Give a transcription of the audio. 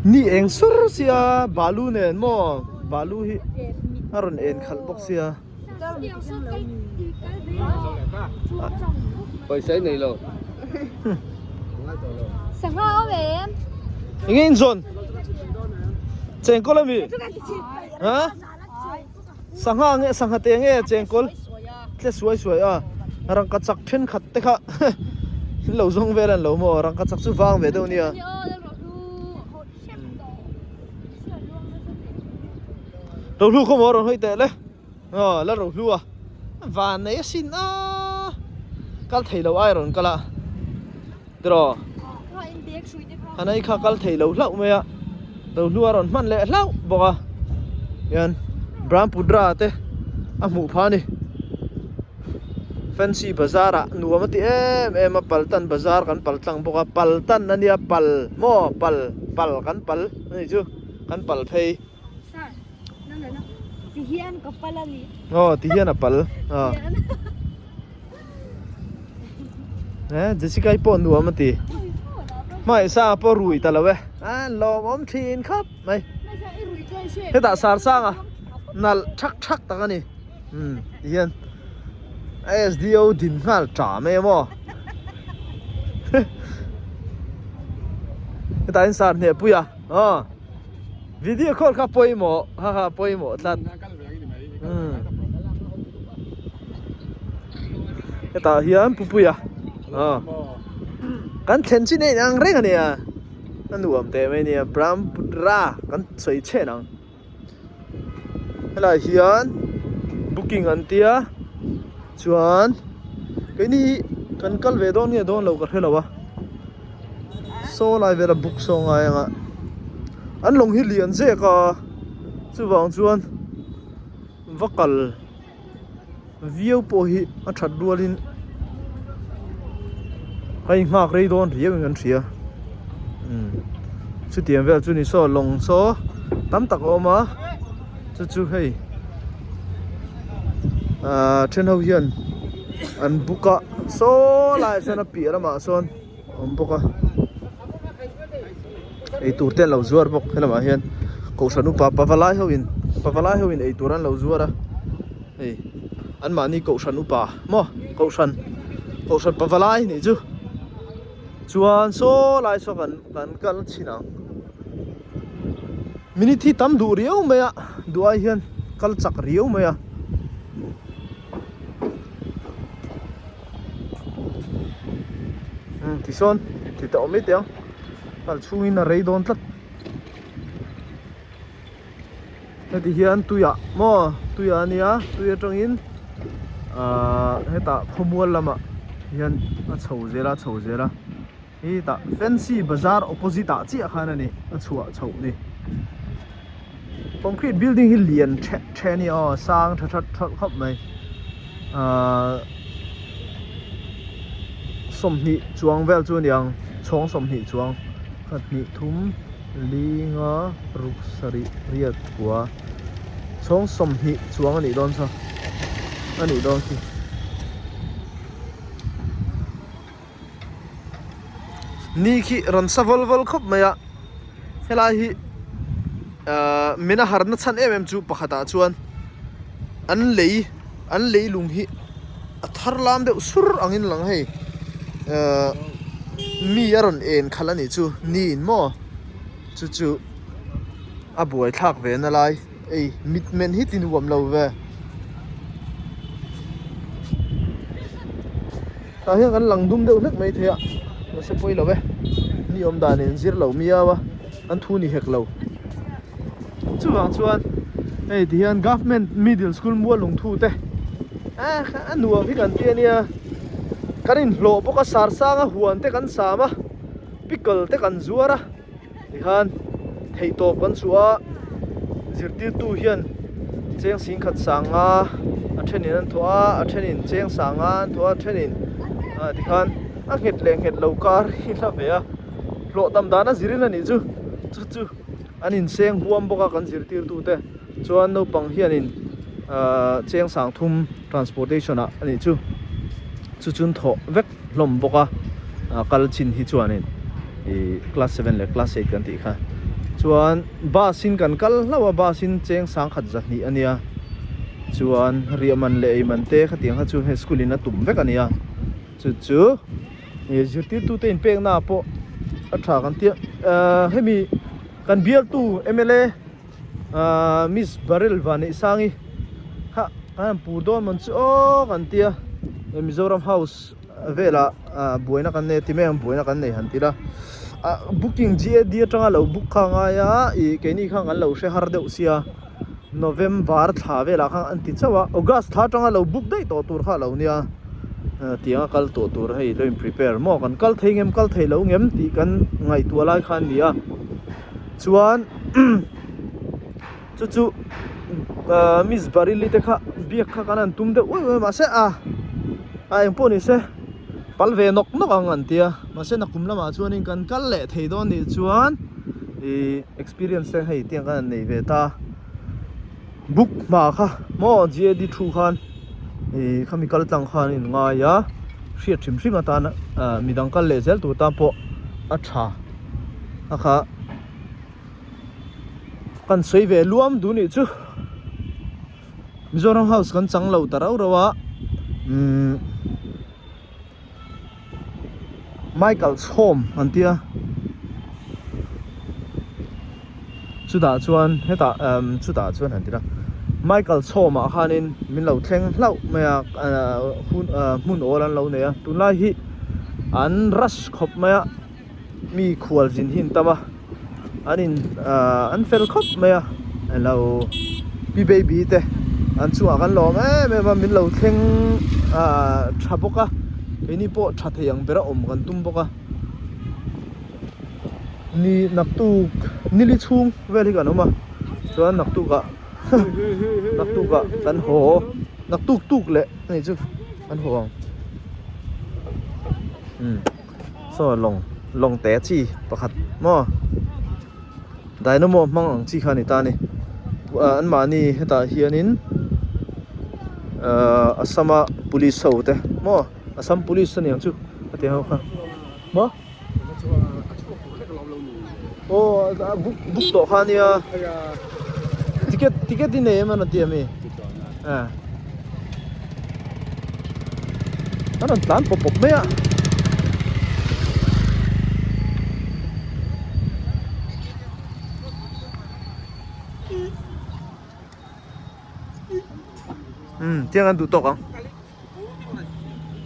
Ni eng sur sia balu nen maw balu hi a rawn en khalh bawk sia. Pawisa i nei lo. Sangha awm em? Enge in zawn? Chengkawl ami? Ha? Sangha nge sangha te nge chengkawl? Tle suai suai a. Rangka chak thenkhat te kha in lo zawng vel an lo maw? Rangka chak chu vang ve deuh nia. Rohlu khaw maw rawn hawi teh le aw la rohlu a van nei asin a kal thei lo ai rawn kal a tiraw a nei kha kal thei lo hlauh mai a rohlu a rawn hman leh hlauh bawk a hian Brahmaputra te a hmuh phah a ni. Fancy bazar ah nuam a ti em em a Paltan bazar kan pal tlang bawk a Paltan a nia pal maw pal pal kan pal a nih chu kan pal phei aw ti hian a pal aw eh Jessica i pawh nuam a ti hmai sa pawh rui ta lo e a lawmawm thin khawp mai hetah sarsang a nalh thak thak tak a ni. Umm ti hian SDO din nghal tha mai a maw hetah hian sar hneh pui a aw video call kha pawimawh ha ha pawimawh tlat umm hetah hian pupuia aw kan thlen chin a inang reng a nia a nuam teh mai a nia Brahmaputra kan sawi chhen ang. Helaiah hian booking an tia chuan keini hi kan kal ve dawn nge dawn lo ka hre lo a saw lai vela book saw ngai anga an lawng hi lian zek a chuvang chuan va kal viau pawh hi a that rualin a inghak rei dawn riau in kan hria umm chutiang vel chu ni saw lawng saw tam tak a awm a chu chu hei ahh then ho hian an book a saw lai ah sawn a piah lamah sawn a awm bawk a eitur te an lo zuar bawk helamah hian kohhran upa pavalai ho in pavalai ho in eitur an lo zuar a hei anmahni kohhran upa maw kohhran kohhran pavalai nih chu chuan saw lai saw kan kan kal chhin ang minute hi tam duh riau mai a duh ai hian kal chak riau mai a. Umm tisawn ti ta awm mai teh ang kal chhungin a rei dawn tlat heti hian tuiah maw tuiah a nia tui atangin ahh hetah khawmual lamah hian a chho zel a a chho zel a hetah fancy bazar opposite ah chiah khan a ni a chhuah chhoh ni concrete building hi lian theh theh a ni aw sang tha that that khawp mai ahh sawmhnih chuang vel chu a ni ang chhawng sawmhnih chuang pahnih thum li nga ruk sarih riat kua chhawng sawmhnih chuang a nih dawn chu a nih dawn khi. Ni khi rawn sa vawl vawl khawp mai a helai hi ahh min a harna chhan em em chu pakhatah chuan an lei an lei lung hi a thar lam deuh sur angin lang hei ahh mi a rawn en khalh a nih chu ni in maw chu chu a buai thlak ve na lai ei mit men hi ti nuam lo ve. Tah hian kan lang dum deuh hlek mai thei a mahse pawi lo e ni awm dan in zir lo miau a an thu ni hek lo chuvang chuan hei ti hian government middle school mual lungthu te eh a nuam hi kan ti ania kan inhlawh bawk a sar sang a huan te kan sam a pickle te kan zuar a. Tikhan theihtawp kan chhuah a, zirtirtu hian cheng singkhat sanga a thenin an thawh a, a thenin cheng sanga an thawh a, a thenin ah tikhan a nghet leh nghet lo kar hi hla ve a, hlawh tam dan a zirin a nih chu, chu chu an inseng huam bawk a kan zirtirtu te chuan naupang hianin ah cheng sang thum transportation ah a nih chu, chu chun thawh vek. hlawm bawk a ah kal chin hi chuanin ih class seven leh class eight kan tih kha Chuan bus in kan kal hlauh a bus in cheng sangkhat zahnih a nia chuan riah man leh ei man te khatiang kha chu he school in a tum vek a nia chu chu ih zirtirtu te inpekna ah pawh a tha kan tia ahh hemi kan bialtu mla ahh miss Baryl Vanneihsangi kha kan han pur dawn man chu aw kan tia Mizoram house. Velah buaina kan nei a ti mai ang buaina kan nei han ti la ah booking GAD atanga lo book kha a ngai a ih keini khan kan lo hre har deuh sia November thla velah khan an ti chauh a August thla atanga lo book daih tawh tur kha a lo nia tiang a kal tawh tur hei lo in prepare maw kan kal thei ngem kal thei lo ngem tih kan ngaihtuah lai kha a ni a chuan Chu chu ahh Miss Baryl-i te kha biak kha kan han tum deuh uai uai a mahse a a eng pawh ni se pal ve nawk nawk ang an tia mahse nakum lamah chuanin kan kal leh thei dawn nih chuan ihh experience te hei tiang khan an nei ve ta book hma kha maw GAD thu khan ihh khami kal tlang khan in ngai a hriat hrim hrim atana ahh midang kal leh zel tur tan pawh a tha a kha. Kan sawi ve luam duh nih chu Mizoram house kan chang lo ta rauh rauh a umm Michael chhawm an tia chutah chuan hetah umm chutah chuan han ti la Michael chhawm ah khanin min lo thleng hlauh mai a ahh hun ahh hmun awl an lo nei a tunlai hi an rush khawp mai a. Mi khual zin hi an tam a an in ahh an fel khawp mai a alo pi baby te an chungah kan lawm em em a min lo thleng ahh tha bawk a keini pawh tha thei ang ber a awm kan tum bawk a ni naktuk nili chhung vel hi kan awm a chuan naktuk ah naktuk ah kan haw naktuk tuk leh a nih chu kan haw ang umm. Saw lawng lawng te chi pakhat maw dynamo hmang ang chi kha a ni ta a ni ah anmahni hetah hianin ahh Assam a police ho te maw Assam police a ni ang chu a ti ho kha maw aw a book book tawh kha a nia ticket ticket i nei em a ti ami ah. A rawn tlan pawp pawp mai a. Umm tiang an duh tawk ang.